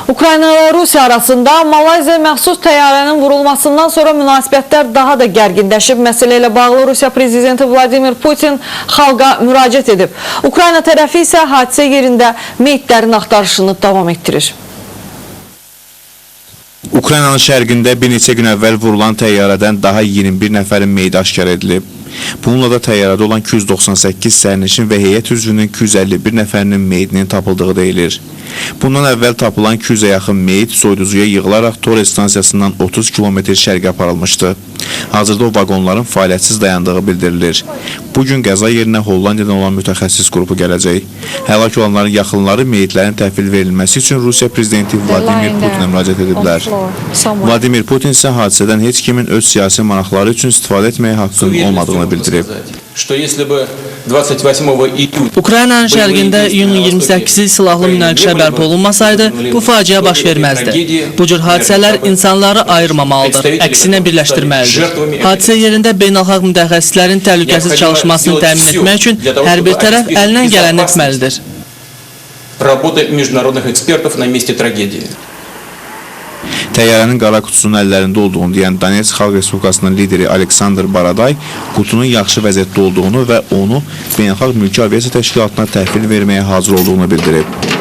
Ukrayna ilə Rusiya arasında Malayziya məxsus təyyarənin vurulmasından sonra münasibətlər daha da gərginləşib. Məsələ ilə bağlı Rusiya prezidenti Vladimir Putin xalqa müraciət edib. Ukrayna tərəfi isə hadisə yerində meyitlərin axtarışını davam etdirir. Ukraynanın şərqində bir neçə gün əvvəl vurulan təyyarədən daha 21 nəfərin meyidi aşkar edilib. Bununla da təyyarədə olan 298 sərnişin və heyət üzvünün 251 nəfərinin meyidinin tapıldığı deyilir. Bundan əvvəl tapılan 200-ə yaxın meyit soyuducuya yığılaraq Torez stansiyasından 30 km şərqə aparılmışdı. Hazırda o vaqonların fəaliyyətsiz dayandığı bildirilir. Bu gün qəza yerinə Hollandiyadan olan mütəxəssis qrupu gələcək. Həlak olanların yaxınları meyitlərin təhvil verilməsi üçün Rusiya prezidenti Vladimir Putinə müraciət ediblər. Vladimir Putin isə hadisədən heç kimin öz siyasi maraqları üçün istifadə etməyə haqqının olmadığını bildirib. Что если бы 28 июня Ukraynanın şərqində iyunun 28-i silahlı münaqişə bərpa olunmasaydı, bu faciə baş verməzdi. Bu cür hadisələr insanları ayırmamalıdır, əksinə birləşdirməlidir. Hadisə yerində beynəlxalq mütəxəssislərin təhlükəsiz çalışmasını təmin etmək üçün hər bir tərəf əlindən gələni etməlidir. Работы международных экспертов на месте трагедии. Təyyarənin qara qutusunun əllərində olduğunu deyən Donetsk Xalq Respublikasının lideri Aleksandr Baraday qutunun yaxşı vəziyyətdə olduğunu və onu Beynəlxalq Mülki Aviasiya Təşkilatına təhvil verməyə hazır olduğunu bildirib.